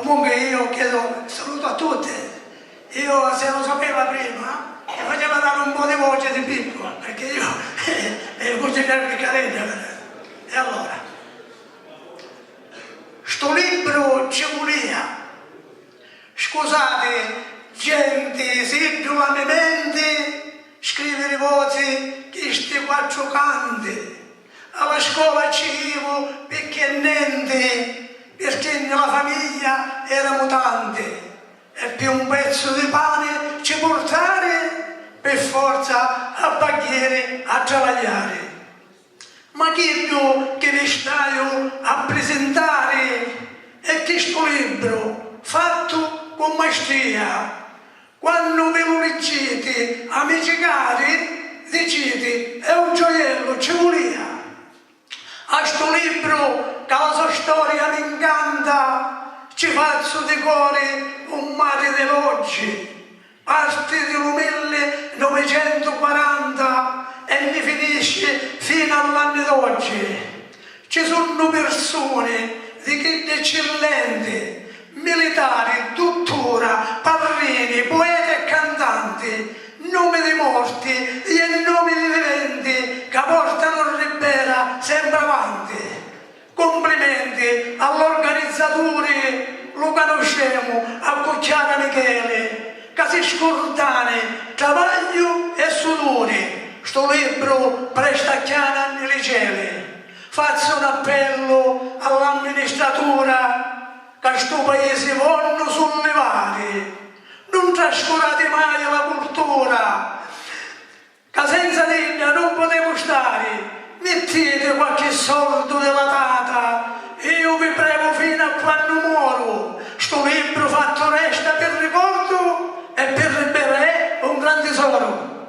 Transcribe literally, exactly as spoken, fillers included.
Comunque io chiedo saluto a tutti. Io se lo sapeva prima, mi faceva dare un po' di voce di Pippo, perché io è un piccarello. E allora, stu libro ci vulia. Scusati, genti, siddu la me menti scrivi li voci chisti quattru canti. A la scola ci ivu picchì e nenti, pirchì nni la famiglia eramu tanti, e pi un pezzu di pani ci purtari, pi forza a pagghiri a travagliari. Ma chiddu chi vi staiu a prisintari è chistu libru fattu cu mastria. Quannu vi lu liggiti, amici cari, diciti, è un gioiellu, ci vulia. A stu libru ca la so storia mi ncanta, ci fazzu di cori un mari di elogi. Parti di lu millinovicentuquaranta e nni finisci finu all'anni d'oggi. Ci sunnu pirsuni di chiddi eccillenti, militari, duttura, parrini, pueti e cantanti, numi di morti e numi di viventi ca portanu Ribera sempri avanti. Cumplimenti all'organizzaturi, lu canuscemu a Cucchiara Micheli, ca si scurdani travagghiu e suduri, stu libru presta chiana nni li celi. Fazzu un appellu all'amministratura ca stu paisi vonnu sullivari, nun trascurati mai la cultura. Ca senza d'idda nun putemu stari, mittiti qualchi sordu di la tata, iu vi pregu finu a quannu moru, stu libru fattu resta pi ricordu e pi Ribera è un gran tisoru.